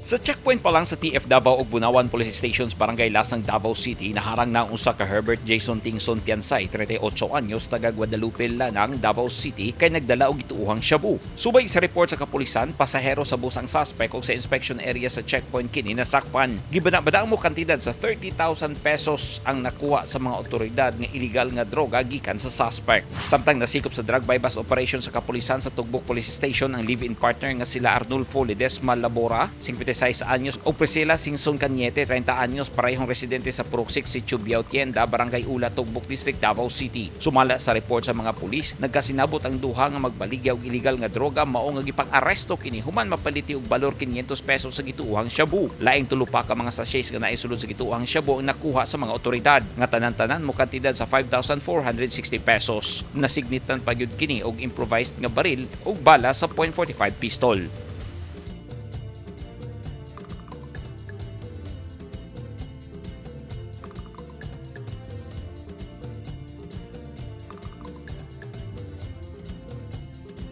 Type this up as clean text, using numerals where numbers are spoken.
Sa checkpoint pa lang sa TF Davao ug Bunawan Police Stations, Barangay Lasang, Davao City, naharang na ang usa ka Herbert Jason Tingson Piansay, 38 anyos, taga Guadalupe, Lanang, Davao City, kay nagdala og gituohang shabu. Subay sa report sa kapulisan, pasahero sa bus ang suspect ug sa inspection area sa checkpoint kini nasakpan. Gibana-bana mo kantidad sa 30,000 pesos ang nakuha sa mga otoridad nga illegal nga droga gikan sa suspect. Samtang nasikop sa drug buy-bust operation sa kapulisan sa Tugbok Police Station ang live-in partner nga sila Arnulfo Ledesma Labora, 56 anyos, o Priscilla Singson Cañete, 30 anyos, parehong residente sa Purok 6, Sitio Biao Tienda, Barangay Ula, Tugbok District, Davao City. Sumala sa report sa mga pulis, nagkasinabot ang duha nga magbaligya og illegal nga droga, mao nga gipang-aresto kini human mapaliti og balor 500 pesos sa gituohang shabu. Laing tulo pa ka mga sachets nga naisulod sa gituohang shabu ang nakuha sa mga otoridad nga tanan-tanan mo kantidad sa 5,460 pesos. Nasignitan pa gyud kini og improvised nga baril ug bala sa .45 pistol.